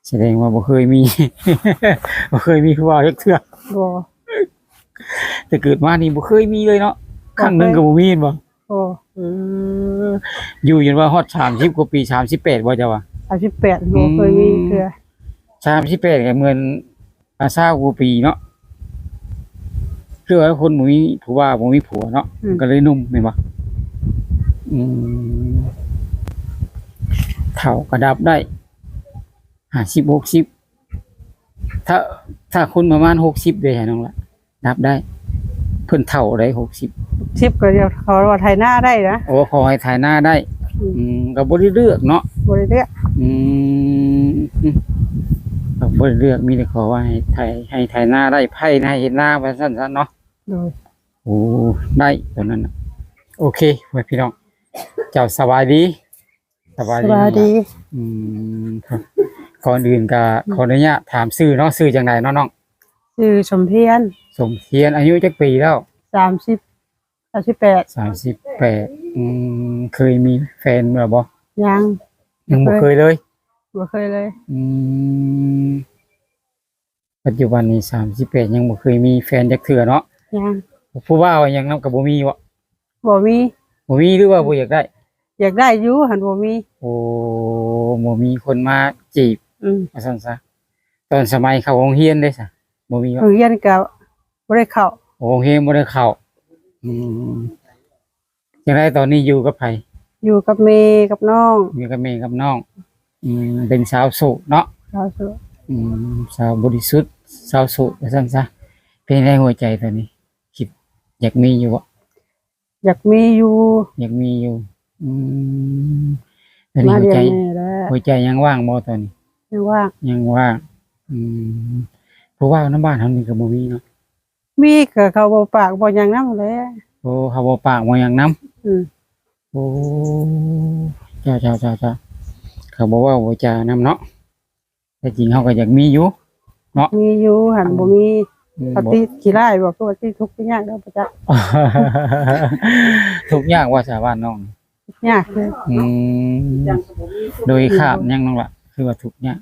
ສະແດງວ່າບໍ່ເຄີຍມີ ບໍ່ເຄີຍມີຜູ້ບ່າວຈັກເທື່ອ. ບໍ່. ແຕ່ເກີດມານີ້ບໍ່ເຄີຍມີເລີຍເນາະ. ບໍ່ເຄີຍ. ຄັ້ງໜຶ່ງກໍບໍ່ມີແມ່ນບໍ່? ບໍ່. ເອີ ຢູ່ຈົນວ່າຮອດສາມສິບກວ່າປີ ສາມສິບແປດບໍ່ເຈົ້າວ່າ? ສາມສິບແປດ ບໍ່ເຄີຍມີເທື່ອ. ອືມ ສາມສິບແປດກໍເໝືອນ ອາ ຊາວກວ່າປີເນາະ. ຄືວ່າຄົນບໍ່ມີຜູ້ບ່າວ ບໍ່ມີຜົວເນາະ. ອືມ ກໍເລີຍໜຸ່ມແມ່ນບໍ່? ອືມ ເຖົ້າກໍດັບໄດ້ ຫ້າສິບ ຫົກສິບ ຖ້າ ຖ້າຄົນປະມານຫົກສິບເດ້ ໃຫ້ນ້ອງລະ ນັບໄດ້ ເພິ່ນເຖົ້າໄດ໋ ຫົກສິບ ຫົກສິບ ກໍດຽວເຂົາວ່າໄຖນາໄດ້ນະ. ໂອ້ ເຂົາໃຫ້ໄຖນາໄດ້. ອືມ ອືມ ກໍບໍ່ໄດ້ເລືອກເນາະ. ບໍ່ໄດ້ເລືອກ. ອືມ ອືມ ກໍບໍ່ໄດ້ເລືອກ ມີແຕ່ຂໍວ່າໃຫ້ໄຖ ໃຫ້ໄຖນາໄດ້ ໄພນາ ໃຫ້ເຮັດນາ ວ່າຊັ້ນຊະເນາະ. ໂດຍ. ໂອ້ ໄດ້ຕອນນັ້ນນະ. ໂອເຄ ພໍ່ແມ່ພີ່ນ້ອງ ເຈົ້າສະບາຍດີ. ສະບາຍດີ. ສະບາຍດີ. ອືມ ກ່ອນອື່ນກໍ ອືມ ຂໍອະນຸຍາດຖາມຊື່ເນາະ. ຊື່ຈັ່ງໃດເນາະນ້ອງ? ຊື່ສົມພຽນ. ສົມພຽນ. ອາຍຸຈັກປີແລ້ວ? ສາມສິບ ສາມສິບແປດ. ສາມສິບແປດ. ອືມ ເຄີຍມີແຟນແລ້ວບໍ່? ຍັງ. ຍັງບໍ່ເຄີຍເລີຍ? ບໍ່ເຄີຍເລີຍ. ອືມ ປັດຈຸບັນນີ້ສາມສິບແປດ ຍັງບໍ່ເຄີຍມີແຟນຈັກເທື່ອເນາະ? ຍັງ. ຜູ້ບ່າວຫຍັງນຳກໍບໍ່ມີບໍ່? ບໍ່ມີ. ບໍ່ມີ ຫຼືວ່າບໍ່ຢາກໄດ້? ຢາກໄດ້ຢູ່ ຫັ້ນບໍ່ມີ. ໂອ້ ບໍ່ມີຄົນມາຈີບ ອືມ ວ່າຊັ້ນຊະ. ຕອນສະໄໝເຂົ້າໂຮງຮຽນເດ້ຊະ ບໍ່ມີບໍ່? ໂຮງຮຽນກໍບໍ່ໄດ້ເຂົ້າ. ໂອ້ ໂຮງຮຽນບໍ່ໄດ້ເຂົ້າ. ອືມ ຈັ່ງໃດຕອນນີ້ຢູ່ກັບໃຜ? ຢູ່ກັບແມ່ກັບນ້ອງ. ຢູ່ກັບແມ່ກັບນ້ອງ. ອືມ ເປັນສາວໂສດເນາະ. ສາວໂສດ. ອືມ ສາວບໍລິສຸດ ສາວໂສດວ່າຊັ້ນຊະ. ເປັນໃດຫົວໃຈຕອນນີ້ ຄິດຢາກມີຢູ່ບໍ່? ຢາກມີຢູ່. ຢາກມີຢູ່. ອືມ ຕອນນີ້ຫົວໃຈ ມາລ້ຽງແມ່ແລ້ວ ຫົວໃຈຍັງວ່າງບໍ່ຕອນນີ້? ຍັງວ່າງ. ຍັງວ່າງ. ອືມ ຜູ້ວ່າວນຳບ້ານເຮົານີ້ກໍບໍ່ມີເນາະ. ມີກໍເຂົາບໍ່ປາກບໍ່ຫຍັງນຳແຫຼະ. ໂອ້ ເຂົາບໍ່ປາກບໍ່ຫຍັງນຳ. ອືມ ໂອ້ ເຈົ້າໆໆໆ ເຂົາບໍ່ເວົ້າບໍ່ຈານຳເນາະ. ແທ້ຈິງເຮົາກໍຢາກມີຢູ່ເນາະ. ມີຢູ່ ຫັ້ນບໍ່ມີ. ອືມ ປະຕິຂີ້ຮ້າຍບໍ່? ຄືວ່າຊິທຸກຊິຍາກແລ້ວບໍ່ຈັກ. ທຸກຍາກວ່າຊະບ້ານນ້ອງ? ທຸກຍາກເລີຍ. ອືມ ໂດຍຂາດຫຍັງນ້ອງລະ ຄືວ່າທຸກຍາກ?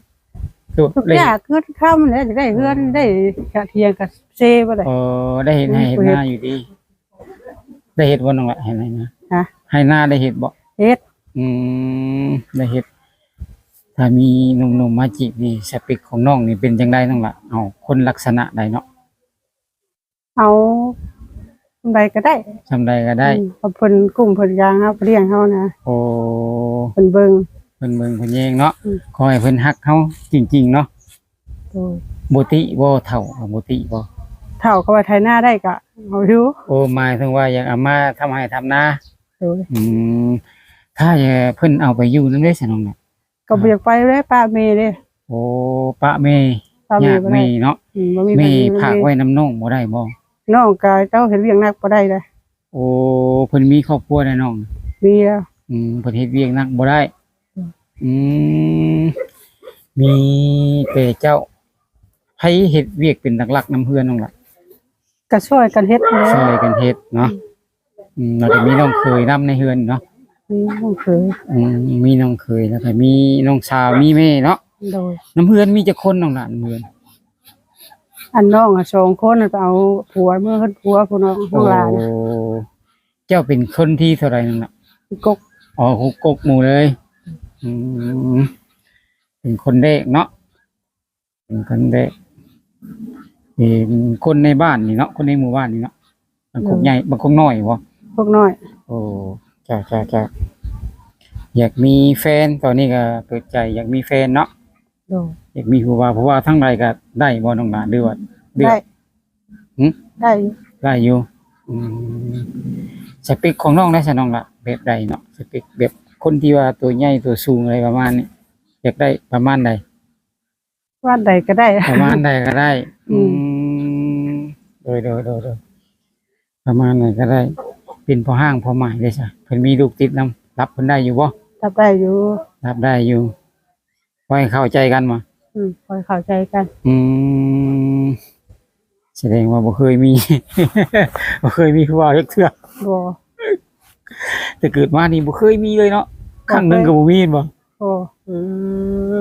ທຸກຍາກເງິນຄຳແຫຼະ ຈະໄດ້ເຮືອນ ອືມ ໄດ້ກະຖຽງກະເຊບໍ່ໄດ້. ເອີ ໄດ້ເຮັດໄຮ່ເຮັດນາຢູ່ຕິ? ໄດ້ເຮັດບໍ່ນ້ອງລະ ໄຮ່ນາ? ຮະ? ໄຮ່ນາໄດ້ເຮັດບໍ່? ເຮັດ. ອືມ ໄດ້ເຮັດ. ຖ້າມີໜຸ່ມໆມາຈີບນີ້ ສະເປັກຂອງນ້ອງນີ້ເປັນຈັ່ງໃດນ້ອງລະ? ເອົາຄົນລັກສະນະໃດເນາະ? ເອົາສ່ຳໃດກໍໄດ້. ສ່ຳໃດກໍໄດ້. ອືມ ເພາະເພິ່ນກຸ້ມເພິ່ນກາງເຮົາ ເພິ່ນລ້ຽງເຮົານະ. ໂອ້ ເພິ່ນເບິ່ງ ເພິ່ນເບິ່ງເພິ່ນແຍງເນາະ. ອືມ ຂໍໃຫ້ເພິ່ນຮັກເຮົາຈິງໆເນາະ. ໂດຍ. ບໍ່ຕິບໍ່ ເຖົ້າ ບໍ່ຕິບໍ່? ເຖົ້າກໍວ່າໄຖນາໄດ້ກໍເອົາຢູ່. ໂອ້ ໝາຍເຖິງວ່າຢາກເອົາມາທຳໄຮ່ທຳນາ. ໂດຍ. ອືມ ຖ້າເພິ່ນເອົາໄປຢູ່ນຳເດ້ຊະນ້ອງນະ? ກໍບໍ່ຢາກໄປແຫຼະ ປະແມ່ເດ້. ໂອ້ ປະແມ່. ປະແມ່ ຍາກແມ່ເນາະ. ອືມ ບໍ່ມີໃຜຢູ່ນຳແມ່. ແມ່ຝາກໄວ້ນຳນ້ອງບໍ່ໄດ້ບໍ່? ນ້ອງກໍເຈົ້າເຮັດວຽກໜັກບໍ່ໄດ້ເດ້. ໂອ້ ເພິ່ນມີຄອບຄົວແລ້ວນ້ອງ? ມີແລ້ວ. ອືມ ເພິ່ນເຮັດວຽກໜັກບໍ່ໄດ້. ອືມ ອືມ ມີແຕ່ເຈົ້າ. ໃຜເຮັດວຽກເປັນຫຼັກໆນຳເຮືອນນ້ອງລະ? ກໍຊ່ວຍກັນເຮັດແຫຼະ. ຊ່ວຍກັນເຮັດເນາະ. ອືມ ອືມ ແລ້ວກໍມີນ້ອງເຂີຍນຳໃນເຮືອນເນາະ. ມີນ້ອງເຂີຍ. ອືມ ມີນ້ອງເຂີຍ ແລ້ວກໍມີນ້ອງສາວ ມີແມ່ເນາະ. ໂດຍ. ນຳເຮືອນມີຈັກຄົນນ້ອງລະ ນຳເຮືອນ? ອັນນ້ອງອະສອງຄົນ ແລ້ວກໍເອົາຜົວເມືອເຮືອນຜົວ ຜູ້ນ້ອງ ນ້ອງຫຼານ. ໂອ້ ເຈົ້າເປັນຄົນທີເທົ່າໃດນັ້ນນະ? ຫົກກົກ. ອໍ ຫົກກົກໝູ່ເລີຍ. ອືມ ເປັນຄົນແລກເນາະ. ເປັນຄົນແລກ ເປັນຄົນໃນບ້ານນີ້ເນາະ ຄົນໃນໝູ່ບ້ານນີ້ເນາະ. ບັກກົກໃຫຍ່ ບັກກົກນ້ອຍບໍ່? ກົກນ້ອຍ. ໂອ້ ເຈົ້າ ເຈົ້າ ເຈົ້າ ຢາກມີແຟນ ຕອນນີ້ກໍເປີດໃຈຢາກມີແຟນເນາະ. ໂດຍ. ຢາກມີຜູ້ບ່າວ ຜູ້ບ່າວທາງໃດກໍໄດ້ບໍ່ນ້ອງຫຼານ ຫຼືວ່າເລືອກ? ໄດ້. ຫື? ໄດ້ຢູ່. ໄດ້ຢູ່. ອືມ ສະເປັກຂອງນ້ອງໄດ້ຊະນ້ອງລະ ແບບໃດເນາະ? ສະເປັກແບບຄົນທີ່ວ່າຕົວໃຫຍ່ຕົວສູງ ອະໄລປະມານນີ້ ຢາກໄດ້ປະມານໃດ? ປະມານໃດກໍໄດ້. ປະມານໃດກໍໄດ້. ອືມ ອືມ ໂດຍ ໂດຍ ໂດຍ ໂດຍ ປະມານໃດກໍໄດ້. ເປັນພໍ່ຮ້າງພໍ່ໝ້າຍເດ້ຊະ ເພິ່ນມີລູກຕິດນຳ ຮັບເພິ່ນໄດ້ຢູ່ບໍ່? ຮັບໄດ້ຢູ່. ຮັບໄດ້ຢູ່. ພໍໃຫ້ເຂົ້າໃຈກັນບໍ່? ອືມ ພໍໃຫ້ເຂົ້າໃຈກັນ. ອືມ ສະແດງວ່າບໍ່ເຄີຍມີ ບໍ່ເຄີຍມີຜູ້ບ່າວຈັກເທື່ອ. ບໍ່. ແຕ່ເກີດມານີ້ບໍ່ເຄີຍມີເລີຍເນາະ. ບໍ່ເຄີຍ. ຄັ້ງໜຶ່ງກໍບໍ່ມີແມ່ນບໍ່? ບໍ່. ອືມ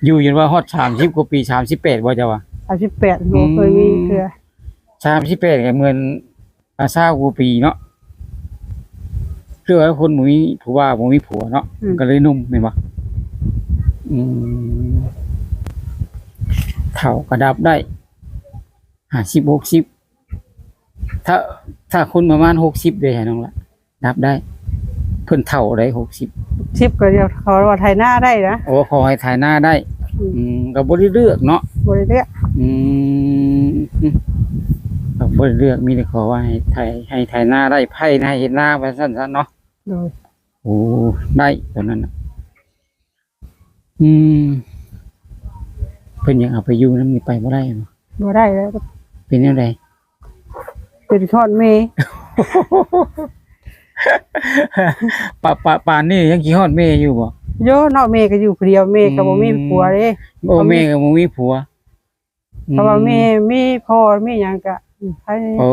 ຢູ່ຈົນວ່າຮອດສາມສິບກວ່າປີ ສາມສິບແປດບໍ່ເຈົ້າວ່າ? ສາມສິບແປດ ບໍ່ເຄີຍມີເທື່ອ. ອືມ ສາມສິບແປດກໍເໝືອນ ອາ ຊາວກວ່າປີເນາະ. ຄືວ່າຄົນບໍ່ມີຜູ້ບ່າວ ບໍ່ມີຜົວເນາະ ອືມ ກໍເລີຍໜຸ່ມແມ່ນບໍ່? ອືມ ເຖົ້າກໍດັບໄດ້ ຫ້າສິບ ຫົກສິບ ຖ້າ ຖ້າຄົນປະມານຫົກສິບເດ້ ໃຫ້ນ້ອງລະ ນັບໄດ້ ເພິ່ນເຖົ້າໄດ໋ ຫົກສິບ ສິບກໍເຂົາວ່າໄຖນາໄດ້ນະ. ໂອ້ ເຂົາໃຫ້ໄຖນາໄດ້. ອືມ ອືມ ກໍບໍ່ໄດ້ເລືອກເນາະ ບໍ່ໄດ້ເລືອກ. ອືມ ກໍບໍ່ໄດ້ເລືອກ ມີແຕ່ຂໍວ່າໃຫ້ໄຖ ໃຫ້ໄຖນາໄດ້ ໄພໃຫ້ເຮັດນາ ວ່າຊັ້ນຊະເນາະ. ໂດຍ. ໂອ້ ໄດ້ຕອນນັ້ນນະ. ອືມ ເພິ່ນຢາກເອົາໄປຢູ່ນຳນີ້ ໄປບໍ່ໄດ້ບໍ? ບໍ່ໄດ້ແລ້ວ. ເປັນແນວໃດ? ເປັນຮອດແມ່. ປະ ປະ ປານນີ້ຍັງຄິດຮອດແມ່ຢູ່ບໍ? ໂຍ ເນາະ ແມ່ກໍຢູ່ຜູ້ດຽວ ແມ່ກໍບໍ່ມີ ອືມ ຜົວເດ້. ໂອ້ ແມ່ກໍບໍ່ມີຜົວ. ອືມ ເພາະວ່າແມ່ມີພໍ່ມີຫຍັງກະ ອືມ ໃຜ ເອີ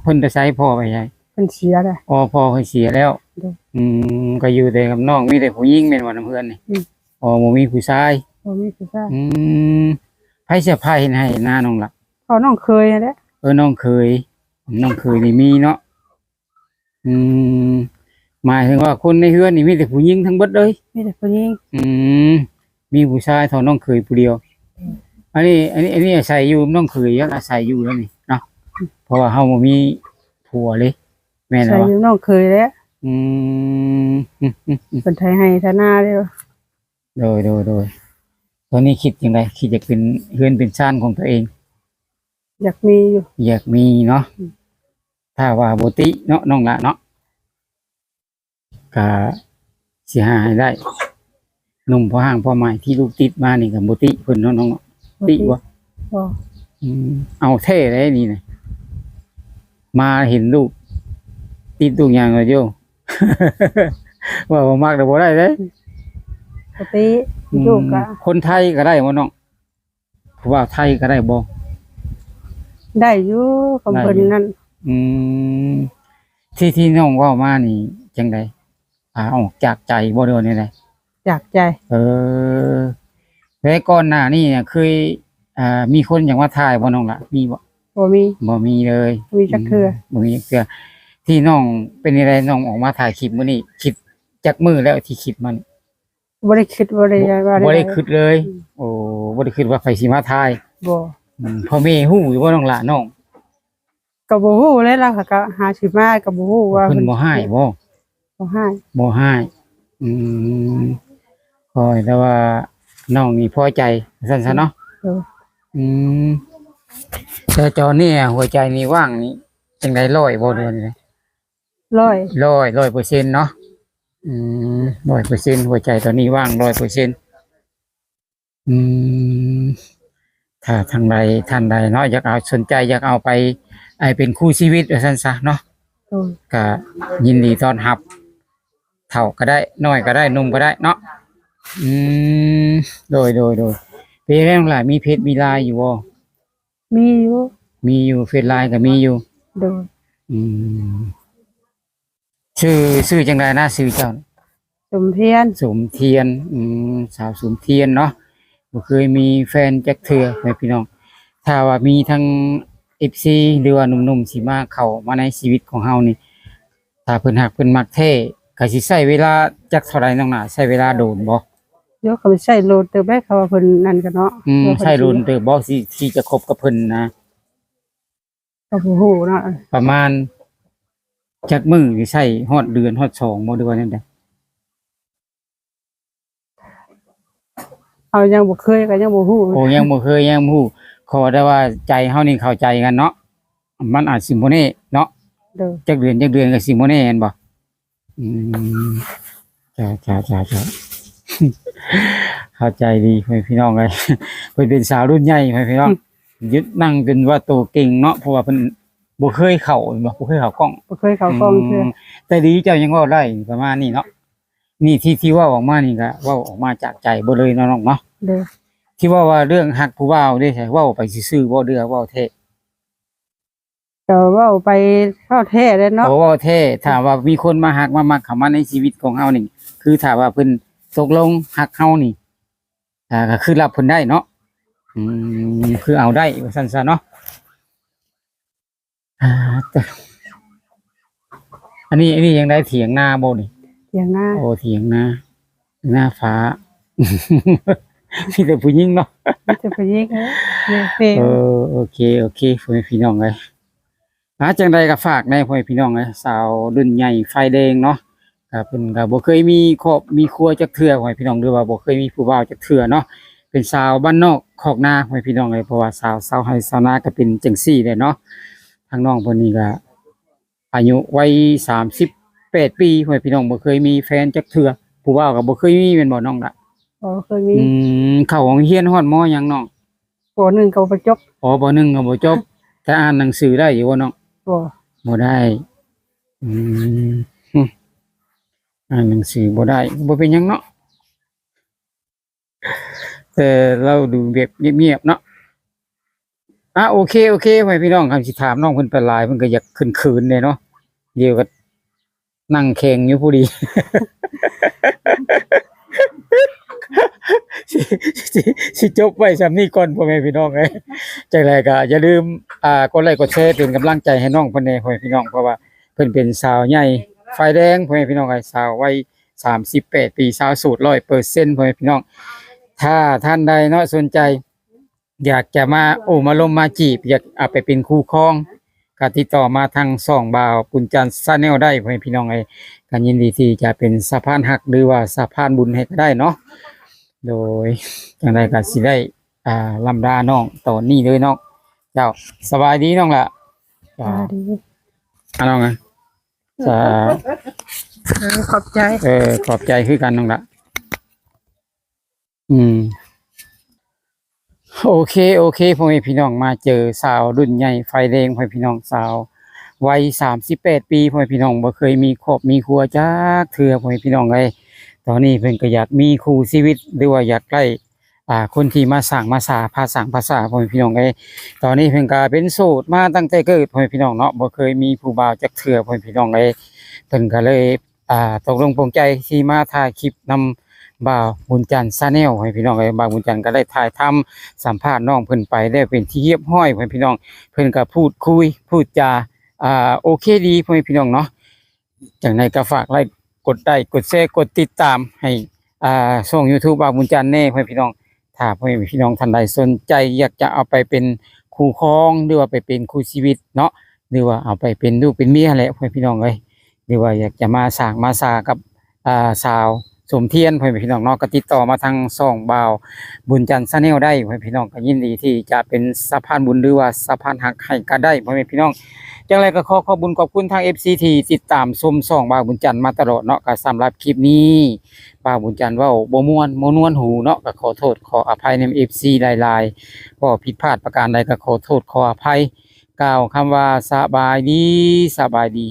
ເພິ່ນໄປໃສ ພໍ່ໄປໃສ? ເພິ່ນເສຍແລ້ວ. ອໍ ພໍ່ເພິ່ນເສຍແລ້ວ. ໂດຍ. ອືມ ກໍຢູ່ແຕ່ກັບນ້ອງ ມີແຕ່ຜູ້ຍິງແມ່ນບໍ່ ນຳເຮືອນນີ້? ອືມ ອໍ ບໍ່ມີຜູ້ຊາຍ. ບໍ່ມີຜູ້ຊາຍ. ອືມ ໃຜເສຍ ໃຜເຮັດໄຮ່ເຮັດນານ້ອງລະ? ກໍນ້ອງເຂີຍຫັ້ນແຫຼະ. ເອີ ນ້ອງເຂີຍ ນ້ອງເຂີຍນີ້ມີເນາະ. ອືມ ໝາຍເຖິງວ່າຄົນໃນເຮືອນນີ້ມີແຕ່ຜູ້ຍິງທັງເບິດເລີຍ? ມີແຕ່ຜູ້ຍິງ. ອືມ ມີຜູ້ຊາຍເທົ່ານ້ອງເຂີຍຜູ້ດຽວ. ອືມ ອັນນີ້ ອັນນີ້ ອັນນີ້ອາໄສຢູ່ນຳນ້ອງເຂີຍ ອາໄສຢູ່ແລ້ວນີ້ເນາະ. ອືມ ເພາະວ່າເຮົາບໍ່ມີຜົວເລີຍ ແມ່ນແລ້ວ. ອາໄສຢູ່ນຳນ້ອງເຂີຍແຫຼະ. ອືມ ເພິ່ນໄຖໄຮ່ໄຖນາເດ້. ໂດຍ ໂດຍ ໂດຍ. ຕອນນີ້ຄິດຈັ່ງໃດ? ຄິດຢາກເປັນເຮືອນເປັນຊານຂອງຕົວເອງ? ຢາກມີຢູ່. ຢາກມີເນາະ. ອືມ ຖ້າວ່າບໍ່ຕິເນາະ ນ້ອງຫຼ້າເນາະ ກະຊິຫາໃຫ້ໄດ້. ໜຸ່ມພໍຮ່າງພໍໝາຍທີ່ລູກຕິດມານີ້ກໍບໍ່ຕິເພິ່ນເນາະນ້ອງເນາະ. ບໍ່ຕິ ຕິບໍ່? ບໍ່. ອືມ ເອົາແທ້ເດ້ນີ້ນະ ມາເຫັນລູກຕິດລູກຫຍັງແລ້ວໂຍ ວ່າບໍ່ມັກແລ້ວບໍ່ໄດ້ເດ້. ອືມ ບໍ່ຕິ. ອືມ ລູກກະ ຄົນໄທກໍໄດ້ບໍ່ນ້ອງ? ຜູ້ບ່າວໄທກໍໄດ້ບໍ່? ໄດ້ຢູ່ ຄຳເພິ່ນນັ້ນ. ອືມ ທີ່ ທີ່ນ້ອງເວົ້າມານີ້ຈັ່ງໃດ? ອາ ອອກຈາກໃຈບໍ່ ຫຼືວ່າແນວໃດ? ຈາກໃຈ. ເອີ ແລະ ກ່ອນໜ້ານີ້ນະ ເຄີຍ ອາ ມີຄົນຢາກມາຖ່າຍບໍ່ນ້ອງລະ? ມີບໍ່? ບໍ່ມີ. ບໍ່ມີເລີຍ. ບໍ່ມີຈັກເທື່ອ. ອືມ ບໍ່ມີຈັກເທື່ອ. ທີ່ນ້ອງເປັນຈັ່ງໃດ ນ້ອງອອກມາຖ່າຍຄລິບມື້ນີ້ ຄິດຈັກມື້ແລ້ວທີ່ຄິດມານີ້? ບໍ່ໄດ້ຄິດ ບໍ່ໄດ້ ບໍ່ ວ່າ ບໍ່ໄດ້ຄິດເລີຍ. ອືມ ໂອ້ ບໍ່ໄດ້ຄິດວ່າໃຜຊິມາຖ່າຍ. ບໍ່. ອືມ ພໍ່ແມ່ຮູ້ຢູ່ບໍ່ນ້ອງຫຼ້າ ນ້ອງ? ກໍບໍ່ຮູ້ແຫຼະ ລາວກໍຫາຊິມາກໍບໍ່ຮູ້ວ່າ ເພິ່ນ ເພິ່ນບໍ່ຮ້າຍບໍ່? ບໍ່ຮ້າຍ. ບໍ່ຮ້າຍ. ອືມ ຂໍໃຫ້ແຕ່ວ່ານ້ອງນີ້ພໍໃຈ ວ່າຊັ້ນຊະເນາະ. ໂດຍ. ອືມ ແຕ່ຕອນນີ້ຫົວໃຈນີ້ວ່າງນີ້ ຈັ່ງໃດ ຮ້ອຍບໍ່ ຫຼືວ່າຈັ່ງໃດ? ຮ້ອຍ ຮ້ອຍ ຮ້ອຍເປີເຊັນເນາະ. ອືມ ຮ້ອຍເປີເຊັນ ຫົວໃຈຕອນນີ້ວ່າງຮ້ອຍເປີເຊັນ. ອືມ ຖ້າທາງໃດທ່ານໃດເນາະ ຢາກເອົາ ສົນໃຈຢາກເອົາໄປ ໄອ້ເປັນຄູ່ຊີວິດວ່າຊັ້ນຊະເນາະ. ໂດຍ. ກະຍິນດີຕ້ອນຮັບ ເຖົ້າກໍໄດ້ ນ້ອຍກໍໄດ້ ໜຸ່ມກໍໄດ້ເນາະ. ອືມ ໂດຍ ໂດຍ ໂດຍ. ເປັນຈັ່ງໃດນ້ອງຫຼ້າ ມີເຟສມີລາຍຢູ່ບໍ່? ມີຢູ່. ມີຢູ່ ເຟສລາຍກໍມີຢູ່. ໂດຍ. ອືມ ຊື່ ຊື່ຈັ່ງໃດນະ ຊື່ເຈົ້າ? ສົມທຽນ. ສົມທຽນ. ອືມ ສາວສົມທຽນເນາະ ບໍ່ເຄີຍມີແຟນຈັກເທື່ອ ແມ່ພີ່ນ້ອງ. ຖ້າວ່າມີທັງເອັຟຊີ ຫຼືວ່າໜຸ່ມໆ ຊິມາເຂົ້າມາໃນຊີວິດຂອງເຮົານີ້ ຖ້າເພິ່ນຮັກເພິ່ນມັກແທ້ ກໍຊິໃຊ້ເວລາຈັກເທົ່າໃດນ້ອງຫຼ້າ? ໃຊ້ເວລາໂດນບໍ່? ໂຍ ກໍໃຊ້ໂດນເຕີບໄດ໋ ເຂົາວ່າເພິ່ນນັ້ນກໍເນາະ. ອືມ ໃຊ້ໂດນເຕີບບໍ່ ຊິ ຊິຈະຄົບກັບເພິ່ນນະ? ກໍບໍ່ຮູ້ເນາະ. ປະມານຈັກມື້ນີ້ ໃຊ້ຮອດເດືອນຮອດສອງບໍ່ ຫຼືວ່າແນວໃດ? ເຮົາຍັງບໍ່ເຄີຍ ກໍຍັງບໍ່ຮູ້. ໂອ້ ຍັງບໍ່ເຄີຍ ຍັງບໍ່ຮູ້. ຂໍແຕ່ວ່າໃຈເຮົານີ້ເຂົ້າໃຈກັນເນາະ ມັນອາດຊິບໍ່ແນ່ເນາະ. ໂດຍ. ຈັກເດືອນ ຈັກເດືອນກໍຊິບໍ່ແນ່ ແມ່ນບໍ່? ອືມ ເຈົ້າ ເຈົ້າ ເຈົ້າ ເຈົ້າ ເຂົ້າໃຈດີ ພໍ່ແມ່ພີ່ນ້ອງເອີຍ. ເພິ່ນເປັນສາວລຸ້ນໃຫຍ່ ພໍ່ແມ່ພີ່ນ້ອງ. ອືມ ຍຶດນັ່ງຈົນວ່າໂຕເກັ່ງເນາະ ເພາະວ່າເພິ່ນບໍ່ເຄີຍເຂົ້າ ແມ່ນບໍ່? ບໍ່ເຄີຍເຂົ້າກ້ອງ. ບໍ່ເຄີຍເຂົ້າກ້ອງເທື່ອ. ອືມ ແຕ່ດີເຈົ້າຍັງເວົ້າໄດ້ປະມານນີ້ເນາະ. ນີ້ທີ່ ທີ່ເວົ້າອອກມານີ້ກໍເວົ້າອອກມາຈາກໃຈເບິດເລີຍເນາະນ້ອງເນາະ. ໂດຍ. ທີ່ເວົ້າວ່າເລື່ອງຮັກຜູ້ບ່າວເດ້ ເວົ້າໄປຊື່ໆບໍ່ ຫຼືວ່າເວົ້າແທ້? ກໍເວົ້າໄປເວົ້າແທ້ແຫຼະເນາະ. ໂອ້ ເວົ້າແທ້. ຖ້າວ່າມີຄົນມາຮັກມາມັກເຂົ້າມາໃນຊີວິດຂອງເຮົານີ້ ຄືຖ້າວ່າເພິ່ນຕົກລົງຮັກເຮົານີ້ ອ່າ ກໍຄືຮັບເພິ່ນໄດ້ເນາະ. ອືມ ຄືເອົາໄດ້ວ່າຊັ້ນຊະເນາະ. ອ່າ ແຕ່ ອັນນີ້ ອັນນີ້ຍັງໄດ້ຖຽງນາບໍ່ນີ້? ຖຽງນາ. ໂອ້ ຖຽງນາ ນາຟ້າ ມີແຕ່ຜູ້ຍິງເນາະ. ມີແຕ່ຜູ້ຍິງເອີຍ. ເອີ ໂອເຄ ໂອເຄ ພໍ່ແມ່ພີ່ນ້ອງເອີຍ. ອ່າ ຈັ່ງໃດກໍຝາກແດ່ ພໍ່ແມ່ພີ່ນ້ອງເອີຍ, ສາວລຸ້ນໃຫຍ່ໄຟແດງເນາະ, ກໍເພິ່ນກໍບໍ່ເຄີຍມີຄອບມີຄົວຈັກເທື່ອ ພໍ່ແມ່ພີ່ນ້ອງ, ຫຼືວ່າບໍ່ເຄີຍມີຜູ້ບ່າວຈັກເທື່ອເນາະ, ເປັນສາວບ້ານນອກຄອກນາ ພໍ່ແມ່ພີ່ນ້ອງເອີຍ. ເພາະວ່າສາວ ຊາວໄຮ່ຊາວນາກໍເປັນຈັ່ງຊີ້ແຫຼະເນາະ. ທາງນ້ອງເພິ່ນນີ້ກໍອາຍຸໄວສາມສິບແປດປີ ພໍ່ແມ່ພີ່ນ້ອງ, ບໍ່ເຄີຍມີແຟນຈັກເທື່ອ, ຜູ້ບ່າວກໍບໍ່ເຄີຍມີແມ່ນບໍ່ນ້ອງລະ? ບໍ່ເຄີຍມີ. ອືມ ເຂົ້າໂຮງຮຽນຮອດ ມໍ ຫຍັງນ້ອງ? ປໍໜຶ່ງກໍບໍ່ຈົບ. ອໍ ປໍໜຶ່ງກໍບໍ່ຈົບ, ແຕ່ອ່ານໜັງສືໄດ້ຢູ່ບໍ່ນ້ອງ? ບໍ່ ບໍ່ໄດ້. ອືມ ອ່ານໜັງສືບໍ່ໄດ້ ບໍ່ເປັນຫຍັງເນາະ, ແຕ່ລາວດູແບບງຽບໆເນາະ. ອ່າ ໂອເຄ ໂອເຄ ພໍ່ແມ່ພີ່ນ້ອງ, ຄັນຊິຖາມນ້ອງເພິ່ນໄປຫຼາຍ ເພິ່ນກໍຢາກເຂີນໆແດ່ເນາະ, ດຽວກໍ ນັ່ງແຂງຢູ່ຜູ້ດີ ຊິ ຊິ ຊິຈົບໄວ້ສ່ຳນີ້ກ່ອນ ພໍ່ແມ່ພີ່ນ້ອງເອີຍ. ຈັ່ງໃດກໍຢ່າລືມ ອ່າ ກົດໄລກົດແຊເປັນກຳລັງໃຈໃຫ້ນ້ອງເພິ່ນແດ່ ພໍ່ແມ່ພີ່ນ້ອງ, ເພາະວ່າເພິ່ນເປັນສາວໃຫຍ່ໄຟແດງ ພໍ່ແມ່ພີ່ນ້ອງເອີຍ, ສາວໄວສາມສິບແປດປີ ສາວໂສດຮ້ອຍເປີເຊັນ ພໍ່ແມ່ພີ່ນ້ອງ. ຖ້າທ່ານໃດເນາະ ສົນໃຈ ຢາກຈະມາໂອ້ມາລົມມາຈີບ ຢາກເອົາໄປເປັນຄູ່ຄອງ ກໍຕິດຕໍ່ມາທາງຊ່ອງບ່າວບຸນຈັນ Channel ໄດ້ ພໍ່ແມ່ພີ່ນ້ອງເອີຍ. ກໍຍິນດີທີ່ຈະເປັນສະພານຮັກ ຫຼືວ່າສະພານບຸນໃຫ້ກໍໄດ້ເນາະ. ໂດຍ ຈັ່ງໃດກໍຊິໄດ້ ອ່າ ລ່ຳລານ້ອງຕອນນີ້ເລີຍເນາະ. ເຈົ້າ ສະບາຍດີນ້ອງລະ. ສະບາຍດີ ອ່າ ນ້ອງ ອາ ສາ ເອີ ຂອບໃຈ ເອີ ຂອບໃຈຄືກັນນ້ອງລະ. ອືມ ໂອເຄ ໂອເຄ ພໍ່ແມ່ພີ່ນ້ອງ, ມາເຈີສາວລຸ້ນໃຫຍ່ໄຟແດງ ພໍ່ແມ່ພີ່ນ້ອງ, ສາວໄວສາມສິບແປດປີ ພໍ່ແມ່ພີ່ນ້ອງ, ບໍ່ເຄີຍມີຄອບມີຄົວຈັກເທື່ອ ພໍ່ແມ່ພີ່ນ້ອງເອີຍ. ຕອນນີ້ເພິ່ນກໍຢາກມີຄູ່ຊີວິດ ຫຼືວ່າຢາກໄດ້ ອ່າ ຄົນທີ່ມາສ້າງມາສາ ພາສ້າງພາສາ ພໍ່ແມ່ພີ່ນ້ອງເອີຍ. ຕອນນີ້ເພິ່ນກໍເປັນໂສດມາຕັ້ງແຕ່ເກີດ ພໍ່ແມ່ພີ່ນ້ອງເນາະ, ບໍ່ເຄີຍມີຜູ້ບ່າວຈັກເທື່ອ ພໍ່ແມ່ພີ່ນ້ອງເອີຍ. ເພິ່ນກໍເລີຍ ອ່າ ຕົກລົງປົງໃຈທີ່ມາຖ່າຍຄລິບນຳບ່າວບຸນຈັນ Channel ໃຫ້ພີ່ນ້ອງເອີຍ. ບ່າວບຸນຈັນກໍໄດ້ຖ່າຍທຳສຳພາດນ້ອງເພິ່ນໄປແລ້ວເປັນທີ່ຮຽບຮ້ອຍ ໃຫ້ພີ່ນ້ອງ, ເພິ່ນກໍພູດຄຸຍ ພູດຈາ ອ່າ ໂອເຄດີ ພໍ່ແມ່ພີ່ນ້ອງເນາະ. ຈັ່ງໃດກໍຝາກໄລ້ ກົດໄລ້ ກົດແຊ ກົດຕິດຕາມໃຫ້ ອ່າ ຊ່ອງ YouTube ບ່າວບຸນຈັນແດ່ ພໍ່ແມ່ພີ່ນ້ອງ. ຖ້າພໍ່ແມ່ພີ່ນ້ອງທ່ານໃດສົນໃຈຢາກຈະເອົາໄປເປັນຄູ່ຄອງ ຫຼືວ່າໄປເປັນຄູ່ຊີວິດເນາະ ຫຼືວ່າເອົາໄປເປັນລູກເປັນເມຍແຫຼະ ພໍ່ແມ່ພີ່ນ້ອງເອີຍ, ຫຼືວ່າຢາກຈະມາສ້າງມາສາກັບ ອ່າ ສາວສົມທຽນ ພໍ່ແມ່ພີ່ນ້ອງເນາະ, ກໍຕິດຕໍ່ມາທາງຊ່ອງບ່າວບຸນຈັນ Channel ໄດ້ ພໍ່ແມ່ພີ່ນ້ອງ, ກໍຍິນດີທີ່ຈະເປັນສະພານບຸນ ຫຼືວ່າສະພານຮັກໃຫ້ກໍໄດ້ ພໍ່ແມ່ພີ່ນ້ອງ. ຈັ່ງໃດກໍຂໍຂອບບຸນຂອບຄຸນທາງ ເອັຟຊີ ທີ່ຕິດຕາມຊົມຊ່ອງບ່າວບຸນຈັນມາຕະຫຼອດເນາະ. ກໍສຳລັບຄລິບນີ້ ບ່າວບຸນຈັນເວົ້າບໍ່ມ່ວນ ບໍ່ນວນຫູເນາະ, ກໍຂໍໂທດຂໍອະໄພນຳ ເອັຟຊີ ຫຼາຍໆ, ເວົ້າຜິດພາດປະການໃດກໍຂໍໂທດຂໍອະໄພ, ກ່າວຄຳວ່າສະບາຍດີ ສະບາຍດີ.